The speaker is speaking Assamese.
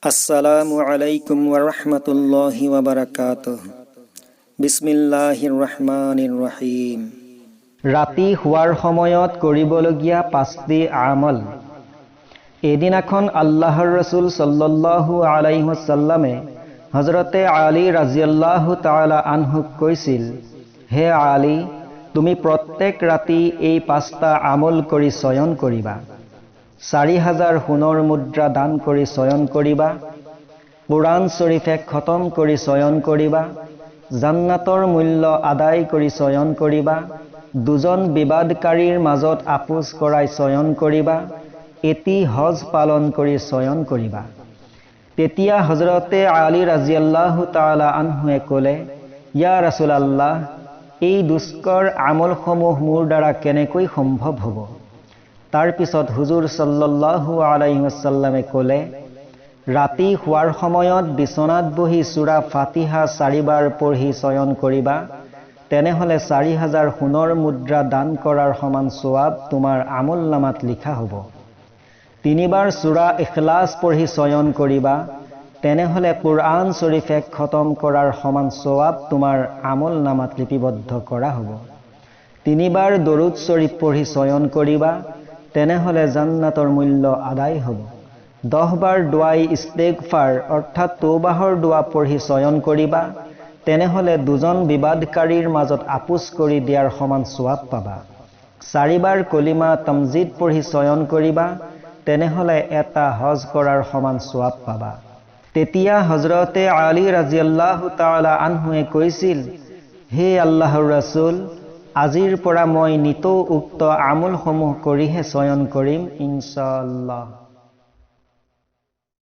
আসসালামু আলাইকুম ওয়া ৰাহমাতুল্লাহি ওয়া বাৰাকাতুহু। বিসমিল্লাহিৰ ৰহমানিৰ ৰহিম। ৰাতি শোৱাৰ সময়ত কৰিবলগীয়া পাঁচটি আমল। এদিনাখন আল্লাহৰ ৰছুল সাল্লাল্লাহু আলাইহি ৱাসাল্লামে হজৰতে আলী ৰাজিয়াল্লাহু তাআলা আনহুক কৈছিল, হে আলী, তুমি প্ৰত্যেক ৰাতি এই পাঁচটা আমল কৰি শয়ন কৰিবা। 4000 সোণৰ মুদ্ৰা দান কৰি শয়ন কৰিবা, কোৰআন শ্বৰীফে খতম কৰি শয়ন কৰিবা, জান্নাতৰ মূল্য আদায় কৰি শয়ন কৰিবা, দুজন বিবাদকাৰীৰ মাজত আপোচ কৰাই শয়ন কৰিবা, এটি হজ পালন কৰি শয়ন কৰিবা। তেতিয়া হজৰতে আলী ৰাজিয়াল্লাহু তাআলা আনহুৱে ক'লে, ইয়া ৰাছুলাল্লাহ, এই দুষ্কৰ আমলসমূহ মোৰ দ্বাৰা কেনেকৈ সম্ভৱ হ'ব? তাৰপিছত হুজুৰ সাল্লাল্লাহু আলাইহি ৱাসাল্লামে ক'লে, ৰাতি শোৱাৰ সময়ত বিচনাত বহি সূৰা ফাতিহা 4বাৰ পঢ়ি শয়ন কৰিবা, তেনেহ'লে 4000 সোণৰ মুদ্ৰা দান কৰাৰ সমান ছোৱাব তোমাৰ আমল নামাত লিখা হ'ব। 3বাৰ সূৰা ইখলাছ পঢ়ি শয়ন কৰিবা, তেনেহ'লে কোৰআন শ্বৰীফে খতম কৰাৰ সমান ছোৱাব তোমাৰ আমল নামাত লিপিবদ্ধ কৰা হ'ব। 3বাৰ দৰুদ শ্বৰীফ পঢ়ি শয়ন কৰিবা, তেনেহ'লে জান্নাতৰ মূল্য আদায় হ'ব। 10বাৰ দোৱাই ইস্তেগফাৰ অৰ্থাৎ তৌবাহৰ দোৱা পঢ়ি শয়ন কৰিবা, তেনেহ'লে দুজন বিবাদকাৰীৰ মাজত আপোচ কৰি দিয়াৰ সমান ছোৱাব পাবা। 4বাৰ কলিমা তমজিদ পঢ়ি শয়ন কৰিবা, তেনেহ'লে এটা হজ কৰাৰ সমান ছোৱাব পাবা। তেতিয়া হজৰতে আলী ৰাজিয়াল্লাহু তাআলা আনহুৱে কৈছিল, হে আল্লাহৰ ৰাছুল, আজিৰ পৰা মই নিতৌ উক্ত আমলসমূহ কৰিহে শয়ন কৰিম ইনশাআল্লাহ।